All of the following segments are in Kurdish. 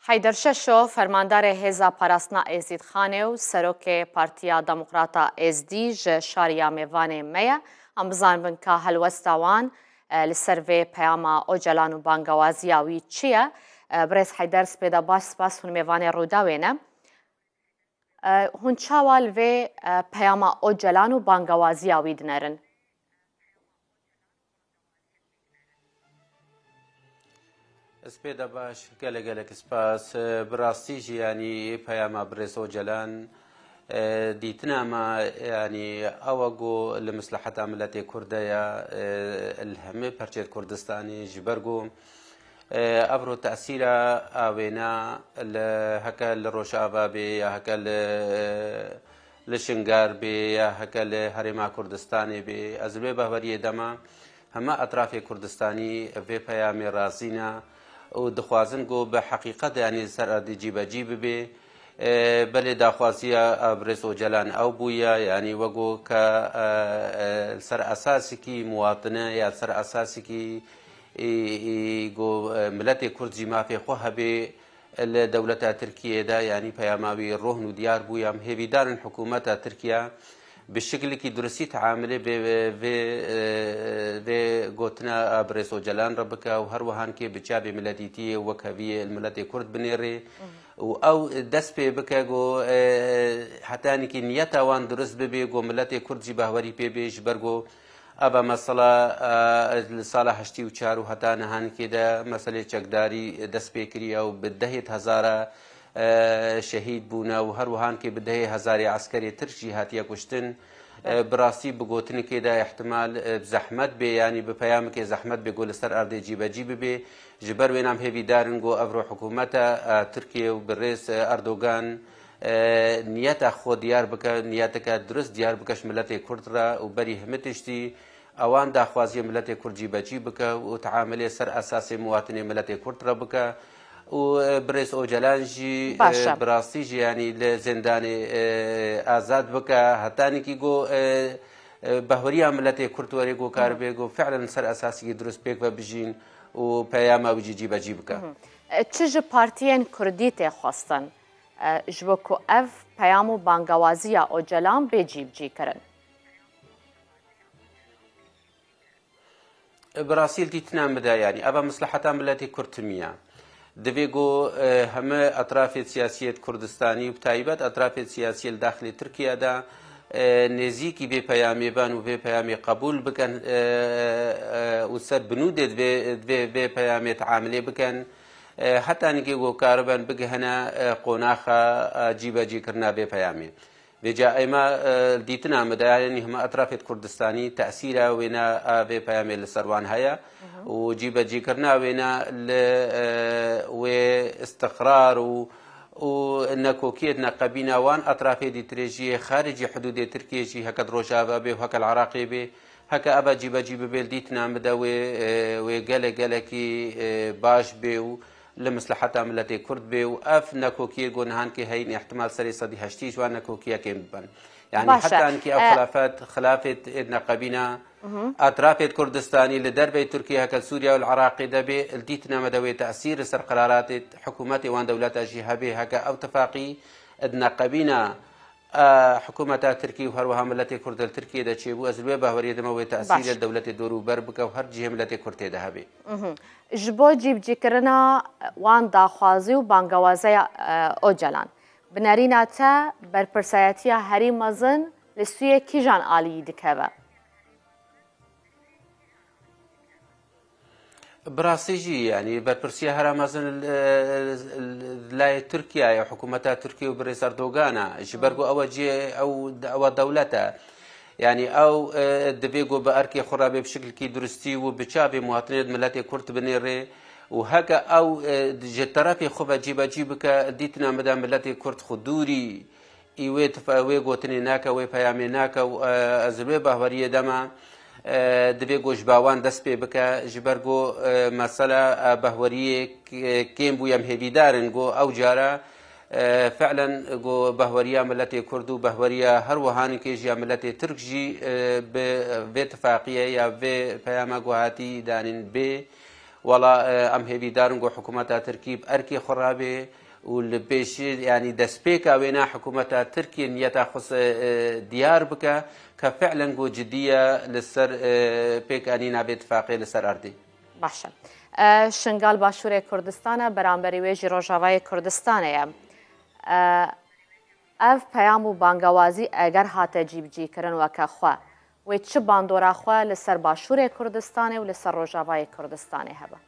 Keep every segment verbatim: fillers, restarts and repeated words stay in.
Heyder Şeşo, fermandarê Hêza Parastina Êzîdxanê û serokê Partiya Demokrata Êzdî ji şariya mêvanê me ye. Em bizanibin ka helwesta wan, e, li ser vê peyama Ocalan û bangawaziya wî çi ye? E, Birêz Heyder, spêda baş, spas, hûn mêvanê Rûdawê ne. E, hûn çawa li vê, e, peyama Ocalan û bangawaziya wî dinerin? Spêda baş, gelek gelek spas. E, bi rastî jî, yanî peyama Birêz Ocalan, e, dîtina me, yanî ew e ku li misleheta miletê Kurd de ye, e, li hemî perçeyê Kurdistanê, ji ber ku, e, evro tesîra wêna li, heke li Rojava bê ya heke li, li Şingar bê ya heke li Herêma Kurdistanê bê. Ez li wê behweriyê de me. Heme etrafê Kurdistanî vê peyamê razî ne û dixwazin ku bi heqîqet, yanî li ser erdê cîbecî bibe. E, belê daxwaziya, e, Birêz Ocalan ew bûye, yanî wego ke, e, e, li ser esasekî muwatine ya li ser esasekî, e, e, ku, e, miletê Kurd jî mafê xwe hebe, li dewleta Tirkiyê de, yanî peyama wî rohn û diyar bûye. Em hêvîdar in hikûmeta Tirkiye bi şikilekî duristî teamilê vê, vê, vê, vê gotina Birêz Ocalan re bike û her wiha hinkê bi çavê miletîtiyê û wekheviyê li miletê Kurd binêrê û ew dest pê bike ku, e, heta hinkê niyeta wan durist bibe, ku miletê Kurd jî bahwerî pê bê, ji ber ku eva mesela, e, li sala heştê û çar û heta niha hinkê de meselê çekdarî dest pê kiriye û bi dehêt hezara, e, şehîd bûne û her wiha hinkê bi dehê hezarê eskerê Tirk jî hatiye kuştin. E, bi rastî bi gotinekê de îhtimal, e, zehmet bê, yanî bi peyamekê zehmet bê ku li ser erdê cîbecî bibe. Ji ber wê em hêvîdar in ku evro hikûmeta, e, Tirkiye û bi rêz, e, Erdogan, e, niyeta xwe diyar bike, niyeteke durist diyar bike ji miletê Kurd re û berî hemî tiştî ewan daxwaziya miletê Kurd cîbecî bike û teamilê ser esasê muwatinê miletê Kurd re bike û, e, Birêz Ocalan jî, e, Baş e. bi rastî jî, yanî li zindanê, e, azad bike, heta nikî ku, e, e, bahweriya miletê Kurd were ku karibe ku fiilen ser esasekî durist pêk ve bijîn û peyama wî jî cîbecî bike. Hı hı. E, çi ji partiyên Kurdî tê xwestin, e, ji bo ku ev peyam û bangawaziya Ocalan bê cîbicîkirin? Bi rastî li dîtina min de, yanî eva misleheta miletê Kurd timiya. Divê ku, e, heme etrafê siyasiyê di Kurdistanî û bi taybet etrafê siyasiyê li daxilê Tirkiye de, e, nêzîkî vê peyamê ben û vê peyamê qebûl bikin, e, e, û ser binûdê divê, divê vê peyamê teamilê bikin. E, heta nikê ku kariben bigihine, e, qonaxa, e, cîbecîkirina vê peyamê. Vêca êma, e, dîtina me de, yanî hema etrafê Kurdistanî tesîra wêna a vê peyamê li ser wan heye û cîbecîkirina wêna li, e, wê istiqrar û, û nekokiyê di neqebîna wan etrafê dîtirê jî yê xaricî hidûdê Tirkiyê jî heke di Rojava bê û heke li Iraqê bê, heke eva cîbecî bibe li dîtina me de wê, e, wê gelek gelekî, e, baş bê û li misleheta miletê Kurd bê û ev nekokiyê ku niha hinkê heyîn îhtimal serê sedî heştî ji wan nekokiya kêm bibin. Yanî Baş e. heta hinkê ev E, xilafet, xilafê ê neqebîna etrafê Kurdistanî li derveyî Tirkiye heke li Sûriye û li Iraqê de bê, li dîtina me de wê tesîr li ser qeraratê hikûmetê wan dewleta jî hebe heke ew tifaqî di neqebîna, e, hikûmeta Tirkî û her wiha miletê Kurd li Tirkiyê de çêbû, ez li wê baweriyê de me wê tesîrê Baş. li dewletê dorûber bike û her cihê miletê Kurd tê de hebe. Mhm. Ji bo cîbicîkirina wan daxwazî û bangewazeya, e, Ocalan, bi nerîna te berpirsayetiya herî mezin li sûyê kîjan aliyî dikeve? Bi rastî jî, yanî berpirsiya hera mezin li, li, li layê Tirkiyeyê, hikûmeta Tirkiye û birêz Erdogan e. Ji ber ku ew e cihê, ew, ew e dewlet e. Yanî ew, e, divê ku bi erkê xwe re bê bi şiklekî duristî û bi çavê muhatinê di miletê Kurd binêrê û heke ew, e, ji terefê xwe ve cîbecî bike, dîtina min de miletê Kurd xwe dûrî î wê tife-, wê gotinê nake, wê peyamê nake û, e, ez li wê bahweriyê de me, e, divê ku ji ba wan dest pê bike, ji ber ku, e, mesela, e, bahweriyê k-, kêm bûye, em hêvîdar in ku ew cara, e, fiilen ku bahweriya miletê Kurd û bahweriya her wiha nikê jî ya miletê Tirk jî, e, bi vê tifaqiyê ya vê peyama ku hatî danîn bê, Wela, e, em hêvîdar in ku hikûmeta Tirkî bi erkê xwe rabe û li pêşî, yanî destpêka wêna hikûmeta Tirkiyê niyeta xwe se, e, diyar bike ke fi'len ku cidî ye li ser, e, pêkanîna vê tifaqê li ser erdê. Baş e. E, Şingal Başûrê Kurdistan e, beramberî wê jî Rojavayê Kurdistanê ye. E, Ev peyam û bangewazî eger hate cîbicîkirin weke xwe, wê çi bandora xwe li ser Başûrê Kurdistanê û li ser Rojavayê Kurdistanê hebe?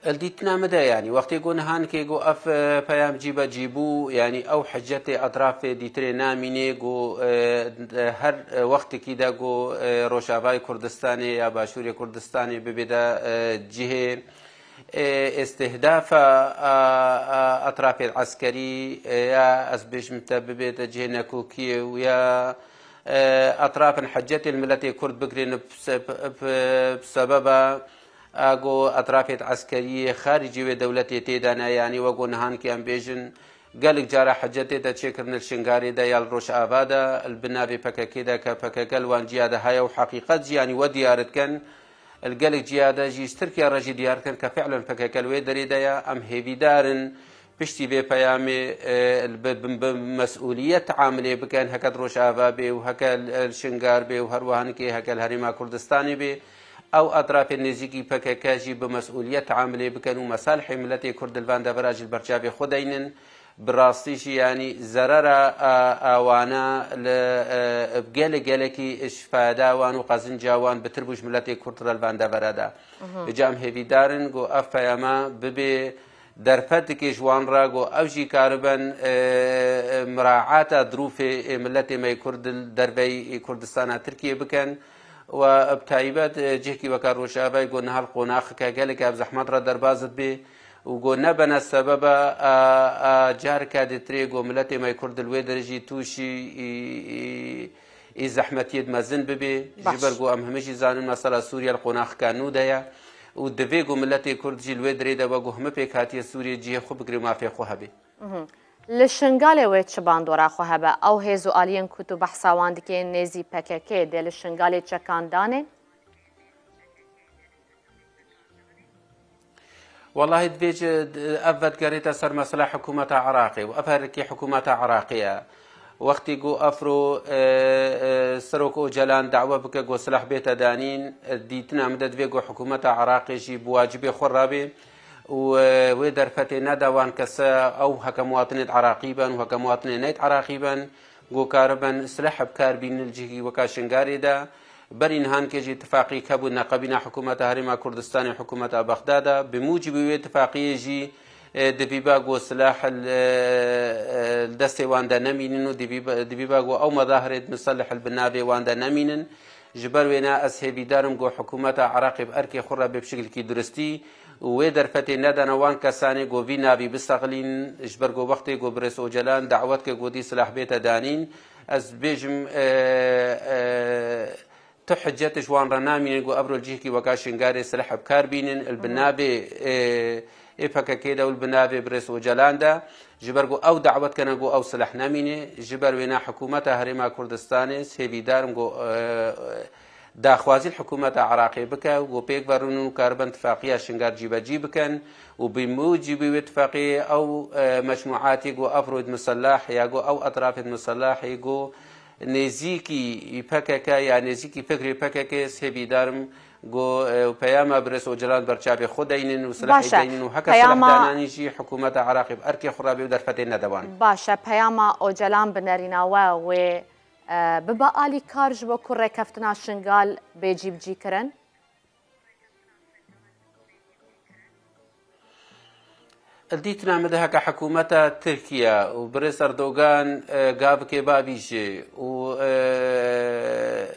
Li dîtina min de, yanî wextê ku nihankê ku ev, e, peyam cîbecî bû, yanî ew hicetê etrafê dîtirê namînê ku, e, her wextekî de ku, e, Rojavayê Kurdistanê ya Başûrê Kurdistanê bibê de, e, cihê, e, îstîhdafa, a, a, etrafên eskerî, e, ya ez bêjim te bibête cihê nekokiyê û ya, e, etrafên hicetê li miletê Kurd bigirên bi se-, bi, bi sebeba, a, ku etrafê eskeriyê xaricî wê dewletê tê de ne, yanî wek ku nihankê em bêjin, gelek cara hicetê de çêkirin li Şingalê de ya li Rojava de, li bin navê P K K de ke P K K li wan ciya de heye û heqîqet jî, yanî we diyar dikin. Li gelek ciya de jî ji Tirkiye re jî diyar dikin ke fi'len P K K li wê derê de ye. Em hêvîdar in piştî vê peyamê, e, bi, bi, bi mesûliyet teamilê bikin, heke di Rojava bê û heke li, li Şingal bê û her wiha hinekê heke li Herêma Kurdistanê bê. Ew etrafên nêzîkî P K K jî bi mesûliyet teamilê bikin û mesalihê miletê Kurd di van devera jî li ber çavê xwe deynin. Bi rastî jî, yanî zerera, a, a wana li, e, gelek gelekî ji fayda wan û qezinca wan bitir bû ji miletê Kurd re li van devera de. Mhm. Îca em hêvîdar in ku ev peyama bibe derfetekê ji wan re ku ew jî karibin, e, e, miraeta dirûfê, e, miletê me yê Kurd li derveyî Kurdistana Tirkiyê bikin. Û bi taybet, e, cihekî weke Rojavayê ku niha li qonaxeke gelek ev zehmet re derbas dibe û ku nebene sebeba, a, a, careke ditirê ku miletê me Kurd li wê derê jî tûşî, î, î, î zehmetiyê mezin bibe. Baş. Ji ber ku em hemî jî zanin mesela Sûriye li qonaxeke nû de ye û divê ku miletê Kurd jî li wê derê de wek ku hemî pêkhatiye Sûriye cihê xwe bigire û mafê xwe hebe. Mhm. Li Şingalê wê çi bandora xwe hebe? Ew hêz û aliyên ku tu behsa wan dikê nêzî P K K dê li Şingalê çekan danê? Wellahî divê ji, ev vedigerête ser mesela hikûmeta Iraqê û ev herikî hikûmeta Iraqê ye. Wextî ku efro, e, e, Serok Ocalan dawe bike ku silah bête danîn, e, dîtina min de divê ku hikûmeta Iraqê jî bi wacibê xwe rabê. û, e, wê derfetê neda wan kese ew heke muwatinêt Iraqî ben û heke muwatinê neyt Iraqî ben, ku karibin silah bi kar bînin li cihekî weka Şingalê de. Berî nihankê jî tifaqî hebû neqebîna hikûmeta Herêma Kurdistanê û hikûmeta Bexdada. Bi mucibî wê tifaqiyê jî, e, divîba ku silah li, e, li destê wan de nemînin û divîba, divîba ku ew medahirêt miselih li bin navê wan de nemînin. Ji ber wêna ez hêvîdar im ku hikûmeta Iraqê bi erkê xwe re bê bi şiklekî duristî û wê derfetê nedane wan kesanê ku vî navî bisexilînin, ji ber ku wextê ku birêz Ocalan dawet ke ku dî silah bête danîn, ez dibêjim, e, e, tu hicet ji wan re namînin ku evro li cihekî weka Şingalê silah bi kar bînin, li bi Hı hı. navê, e, ê P K K de û li bi navê birêz Ocalan de, ji ber ku ew dawet kene ku ew silah nemîne, ji ber wêna hikûmeta Herêma Kurdistanê hêvîdar im ku, e, daxwazî li hikûmeta Iraqê bike û pêk ve rûnin û karibin tifaqiya Şingal cîbecî bikin û bi mucîbî wê tifaqiyê ew, e, mecmuatê ku ev rûyê miselah ya ku ew etrafê miselahê ku nêzîkî P K K ya nêzîkî fikrê P K K hêvîdar im ku, e, peyama birêz Ocalan ber çavê xwe deynin û silahê Baş e. deynin û heke Peyama silah dananî jî hikûmeta Iraqê bi erkê xwe re bê û derfetê nede wan. Baş e. Peyama Ocalan bi nerîna we wê e, bibe alîkar ji bo ku rêkeftina Şingal bê cîbicîkirin? Li dîtina min de heke hikûmeta Tirkiye û birêz Erdogan, e, gavikê bavîjê û, e,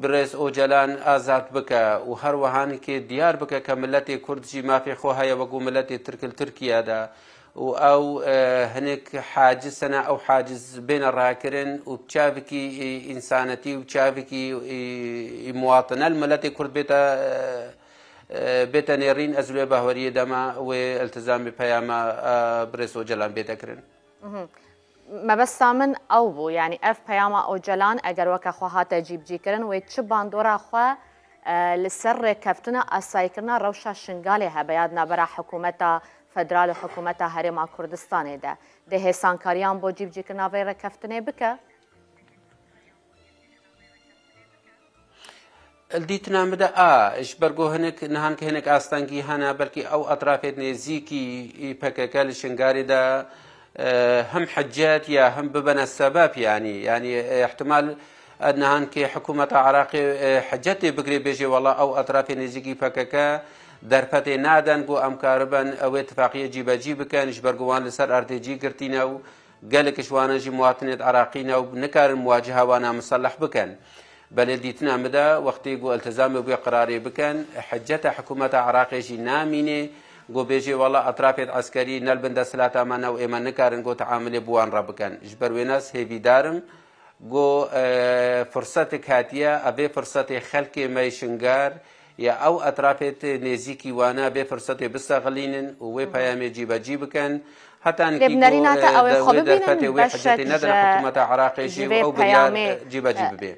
birêz Ocalan azad bike û her wiha hinekê diyar bike ke miletê Kurd jî mafê xwe heye wekû miletê Tirk li Tirkiye de, û ew, e, hinek haciz hene, ew haciz bêne rakirin û bi çavekî, e, însanetî û çavekî, e, e, muwatine li miletê Kurd bête, e, e, bête nêrîn, ez li wê bahweriyê de me wê iltizamê peyama, e, birêz Ocalan bête kirin. Mhm. Mebesta min ew bû, yanî ev peyama Ocalan eger weke xwe hate cîbicîkirin, wê çi bandora xwe, e, li ser rêkeftina asayîkirina rewşa Şingalê hebe ya di navbera hikûmeta federal û hikûmeta Herêma Kurdistanê de? Dê hêsankariyan bo cîbicîkirina vê rêkeftinê bike? Li dîtina min de a, ji ber ku hinek, nihan ki hinek astengî hene, belkî ew etrafê nêzîkî P K K li Şingalê de, e, him hicet ya him bibene sebeb, yanî, yanî, e, ihtimal, e, nihan ki hikûmeta Iraqê, e, hicetê bigirê bêjê, wela ew etrafê nêzîkî P K K derfetê nadin ku em karibin ew ê tifaqiyê cîbecî bikin, ji ber ku wan li ser erdê cî girtîne û gelek ji wana jî muwatinêt Iraqî ne û nikarin muwaciha wana miseleh bikin. Belê dîtina min de wextê ku iltizamê wê qirarê bikin, hiceta hikûmeta Iraqê jî namînê, ku bêjê wela etrafêt eskerî ne li bin desthilata me ne û ême nikarin ku teamilê bi wan re bikin. Ji ber wê ne ez hêvîdar im ku, e, firsetik hatiye, ev ê firsetê xelkê me yê Şingar ya ew etrafêt nêzîkî wane vê firsetê bistexilînin û wê peyamê cîbecî bikin. Heta Lê nikî bi nerîna ku, te e, ew ê de-, xwe wê bibînin derfetê wê beşek hicetê nedin ji, hikûmeta Iraqê jî ji û vê ew biryar, peyamê, e, cîbecî e, bibê.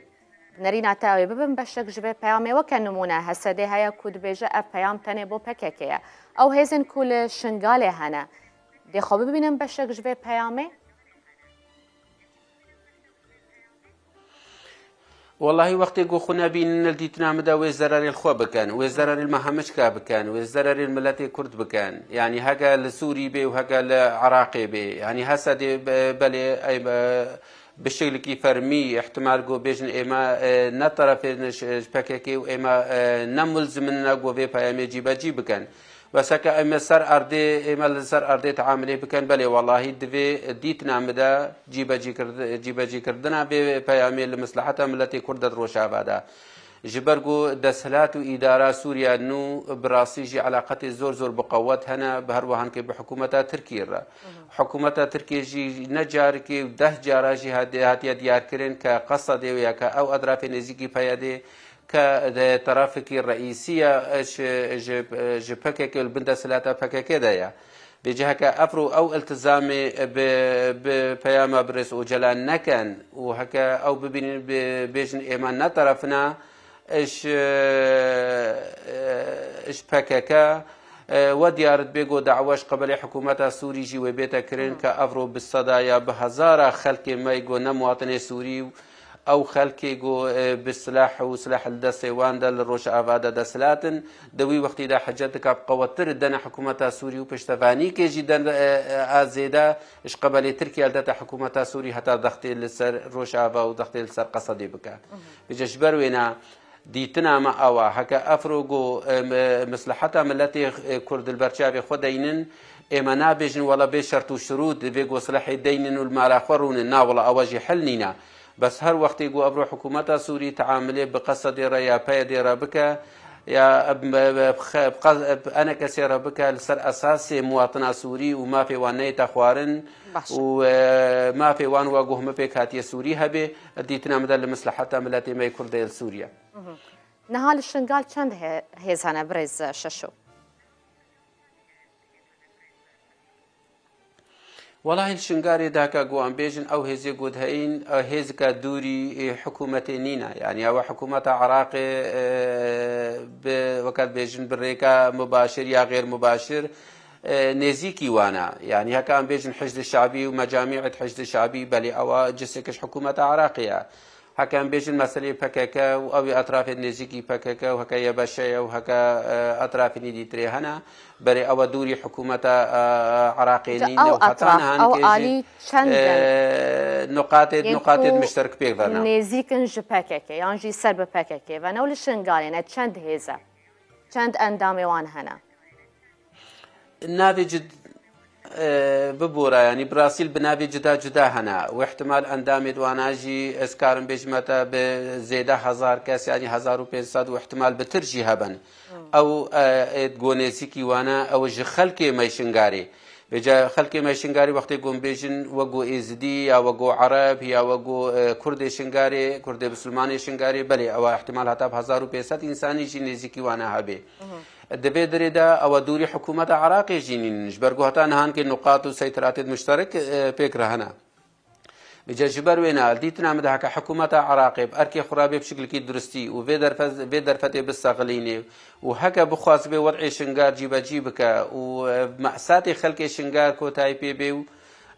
Nerîna te ew ê bibin beşek ji vê peyamê. Weke nimûne, H S D heye ku dibêje ev peyam tenê bo P K K ye. Ew hêzên ku li Şingalê hene, dê xwe bibînin beşek ji vê peyamê? Wellahî wextê ku xwe nebînin li dîtina min de wê zerarê li xwe bikin, wê zerarê li me hemiçka bikin, wê zerarê li miletê Kurd bikin. Yanî heke li Sûrî bê û heke li Iraqê bê. Yanî H S D be-, belê ey be-, bi şeklikî fermî ihtimal ku bêjin ême, e, ne terefê ne ji, ji P K K û ême, e, ne mulzimin ne ku vê peyamê cîbecî bikin. Bes heke em ê ser erdê, ême li ser erdê teamilê bikin, belê wellahî divê dîtina min de cîbecîkird-, cîbecîkirina vê peyamê li misleheta miletê Kurd de di Rojava de. Ji ber ku desthilat û îdara Sûriya nû bi rastî jî eleqetê zor zor bi qewet hene, bi her wiha heke bi hikûmeta Tirkiyê re. Hikûmeta Tirkiyê jî ne carikê û deh cara jî hatiye, hatiye diyarkirin ke Qesedê ya ke ew etrafê nêzîkî P Y D'ê ke di terefikî reîsî ya, e, ji, ji, ji P K K û li bin desthilata P K K de ye. Vê ciheke efro ew iltizamê bi, bi peyama birêz Ocalan nekin û heke ew bibînin bi, bêjin ême ne terefina, ji, e, ji P K K, e, we diyar dibê ku dawa ji qebelê hikûmeta Sûrî jî wê bête kirin ke evro bi sedaya, bi hezara xelkê me ku ne muwatinê Sûrî û ew xelkê ku, e, bi silah û silah li destê wan de li Rojava de desthilat in, di wî wextî de hicet dike bi qewettir dene hikûmeta Sûrî û piştevanîkê jî den, e, e, a zêde ji qebelê Tirkiye li dete hikûmeta Sûrî heta dextê li ser Rojava û dextê li ser Qesedê bike. Vêca ji ber wêne dîtina me ew e, heke efro ku, e, me-, misleheta miletê, e, Kurd li ber çavê xwe deynin, ême nabêjin wela bê şert û şirût, divê ku silehê deynin û li mala xwe rûnin. Na wela ew jî hel nîne. Bes her wextê ku evro hikûmeta Sûrî teamilê bi Qesedê re ya P Y D'ê re bike, ya bi, bi, bi, bi, bi enekesê re bike, li ser esasê muwatina Sûrî û mafê wan neyête xwarin Baş. û, e, mafê wan wa guhme pêk hatiye Sûrî hebe, dîtina min de li misleheta miletê me yê Kurd de li Sûriye. Niha li Şingal çend hê-, hêz hene birêz Şeşo? Welahi li Şingalê daka ku em bêjin ew hêzê ku diheyîn, ew hêzika dûrî, e, hikûmetê nîne. Yanî ew hikûmeta Iraqê, e, bi, weke dibêjin bi rêka mubaşir ya xêr mubaşir, e, nêzîkî wan e. Yanî heke em bêjin Hişd Şabî û mecamîet Hişd Şabî, belê ew a cisek ji hikûmeta Iraqê ye. Heke em bêjin meselê P K K û ew ê etrafên nêzîkî P K K û heke Y B Ş'ê û heke, e, etrafên dîtirê hene, berê ew e dûrî hikûmeta, e, Iraqê Ca nîne ew û heta etraf, nihan ew kê jî, alî çend e, in? Nuqatê, Yên nuqatê ku mişterk pêk ve ne. Nêzîk in ji P K K yan jî ser bi P K K ve ne û li Şingalê ne çend hêz e? Çend endamê wan hene? Navê cid-, e, bibora, yanî bi rastî li bi navê cuda cuda hene. Û ihtimal endamê di wana jî ez karim bêjime te bi zêde hezar kes, yanî hezar û pênc sed û ihtimal bi tir jî hebin. Hmm. Ew, e, ê go nêzîkî wane, ew ji xelkê me Şingarê. Vêca xelkê me Şingarê wextê go em bêjin, we go Êzidî, ya we go Ereb, ya we go, e, Kurdê Şingarê, Kurdê Bisilmanê Şingarê, belê, ew ihtimal heta bi hezar û pênc sed însanî jî nêzîkî wane hebê. Mhm. Di vê dirê de ew dûrî hikûmeta Iraqê jî nînin, ji ber ku heta nihankê nuqat û seytiratê muşterek, e, pêk re hene. Îca ji ber wê ne, dîtina min de heke hikûmeta Iraqê bi erkê xwe re bê bi şiklekî duristî û vê derfet-, vê derfetê bistexilînê û heke bixwazibê wed'ê Şingar cîbecî bike û, e, me'satê xelkê Şingar kotayî pê bê û,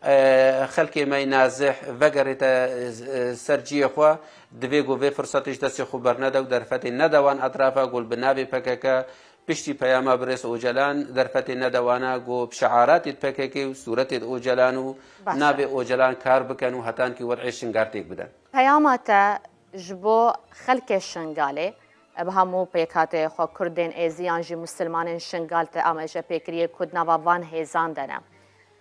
e, xelkê me yê nazih vegerête, e, ser ciyê xwe, divê ku vê firsetê ji destê xwe bernede û derfetê nede wan etrafa ku li bi navê P K K piştî peyama birêz Ocalan derfetê nede wana ku bi şiaratê di P K K û sûretê di Ocalan û Baş e. navê Ocalan kar bikin û hetankî wed'ê Şingar têk bidin. Peyama te ji bo xelkê Şingalê, bi hemû pêkhatê xwe Kurdên Êzî yan jî Musilmanên Şingal te amêjepêkiriyê ku di nava van hêzan de ne.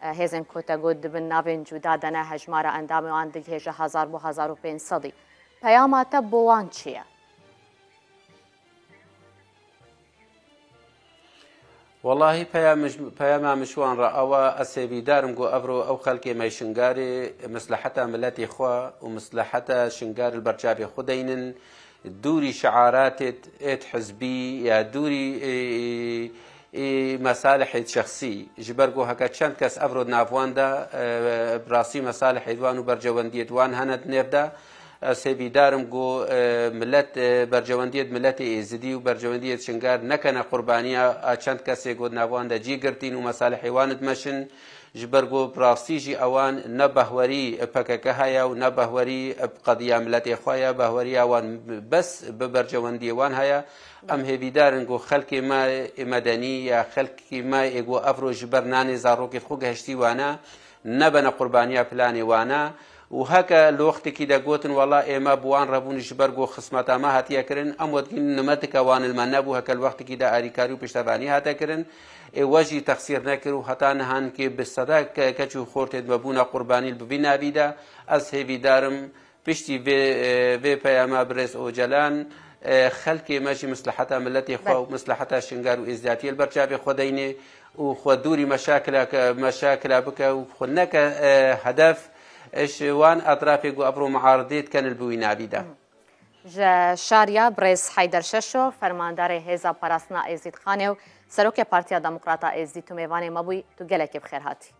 Hêzên ku te got di bin navên cuda de ne, hejmara endamê wan digihêje hezar bo hezar û pênc sedî. Peyama te bo wan çi ye? Wellahî peyama min ji-, peyama min ji wan re ew e, ez hêvîdar im ku evro ew xelkê me yê Şingarê misleheta miletê xwe û misleheta Şingarê li ber çavê xwe deynin, dûrî şiaratê êt hizbî ya dûrî, ê, ê, mesalihê şexsî. Ji ber ku heke çend kes evro di nav wan de, e, bi rastî mesalihê wan û bercewendiyê wan hene di nêv de, Ez hêvîdar im ku, e, milet, e, bercewendiyê miletê Êzidî û bercewendiyê Şingar nekene qurbaniya a çend kesê ku di nav wan de cî girtîn û mesalihê wan dimeşin. Ji ber ku bi rastî jî ewan ne behwerî P K K heye û ne behwerî bi qediya miletê xwe ye, behweriya wan bes bi bercewendiyê wan heye. Em hêvîdar in ku xelkê me ê medenî ya xelkê me ê ku evro ji ber nanê zarokê xwe gihiştî wane, nebene qurbaniya planê wane. Û heke li wextekî de gotin, wela ê me bi wan re bûn ji ber ku xismeta me hatiye kirin, em wekî nimetike wan li me nebû, heke li wextekî de alîkarî û piştevanî hate kirin, ê we jî texsîr nekir û heta niha ninkê bi sedek ke-, keç û xortê me bûne qurbanî li bi vî navî de. Ez hêvîdar im piştî vê, e, vê peyama birêz Ocalan, e, xelkê me jî misleheta miletê xwe Belê. û misleheta Şingar û êzdiyatiyê li ber çavê xwe deyne û xwe dûrî meşakila ke-, meşakila bike û xwe neke, e, hedef, e, ji wan etrafê ku evro muaridê dikin li bi wî navî de. Ji şariya birêz Heyder Şeşo, fermandarê Hêza Parastina Êzîdxanê û Serokê Partiya Demokrata Êzidî, tu mêvanê me bûyî, tu gelekî bi xêr hatî.